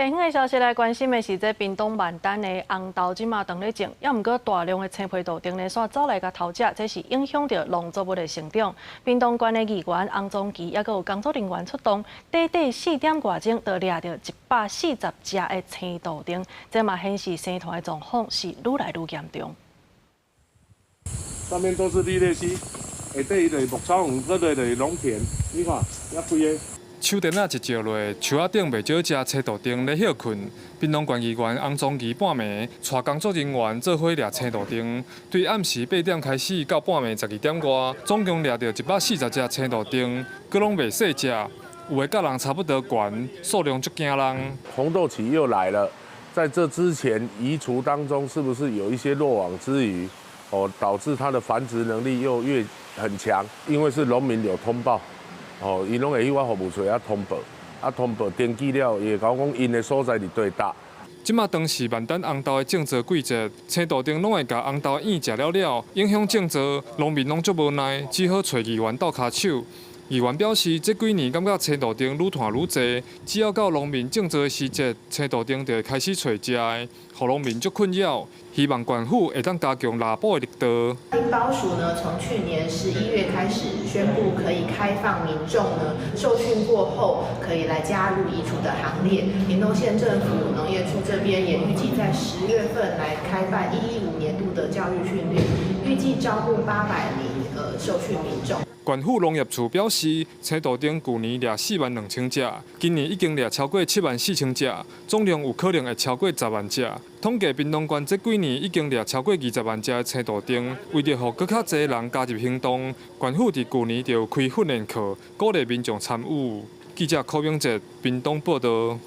地方的消息來關心的是，這屏東萬丹的紅豆這馬當咧種，猶毋過大量的青皮杜鵑呢，煞走來共偷食，這是影響著農作物的成長。屏東縣的議員洪宗基，猶閣有工作人員出動，短短4點外鐘就掠著140隻的青杜鵑，這嘛顯示生態的狀況是愈來愈嚴重。上面都是綠鬣蜥，下底就是牧草園，閣落就是農田，你看，遐規个。手電仔一照落，樹仔頂袂少隻青杜鵑咧歇睏。屏東縣議員洪宗基半暝帶工作人員做伙掠青杜鵑，對暗時8點開始到半暝12點外，總共掠著140隻青杜鵑，閣攏袂細隻，有的佮人差不多懸，數量足驚人。紅豆期又來了，在這之前移除當中，是不是有一些漏網之魚？哦，導致它的繁殖能力又越很強，因為是農民有通報。哦，𪜶攏會去我服務處遐通報，啊通報登記了，伊會共我講𪜶的所在佇佗搭。這馬當是萬丹紅豆的種植季節，青杜鵑攏會共紅豆葉食了了，影響種植，農民攏足無奈，只好揣議員鬥跤手。議員表示，這幾年感覺青杜鵑愈湠愈濟，只要到農民種植的時節，青杜鵑就會開始揣食的，予農民足困擾。希望縣府會當加強獵捕的力度。林保署呢，從去年11月開始宣布可以開放民眾呢受訓過後可以來加入移除的行列。屏東縣政府農業處這邊也預計在10月份來開辦115年度的教育訓練，預計招募800名受訓民眾。縣府農業處表示，青杜鵑舊年掠4萬2千隻，今年已經掠超過7萬4千隻，總量有可能會超過10萬隻。統計屏東縣這幾年已經掠超過20萬隻的青杜鵑，為著予閣較濟人加入行動，縣府佇舊年就開訓練課，鼓勵民眾參與。記者柯明哲屏東報道。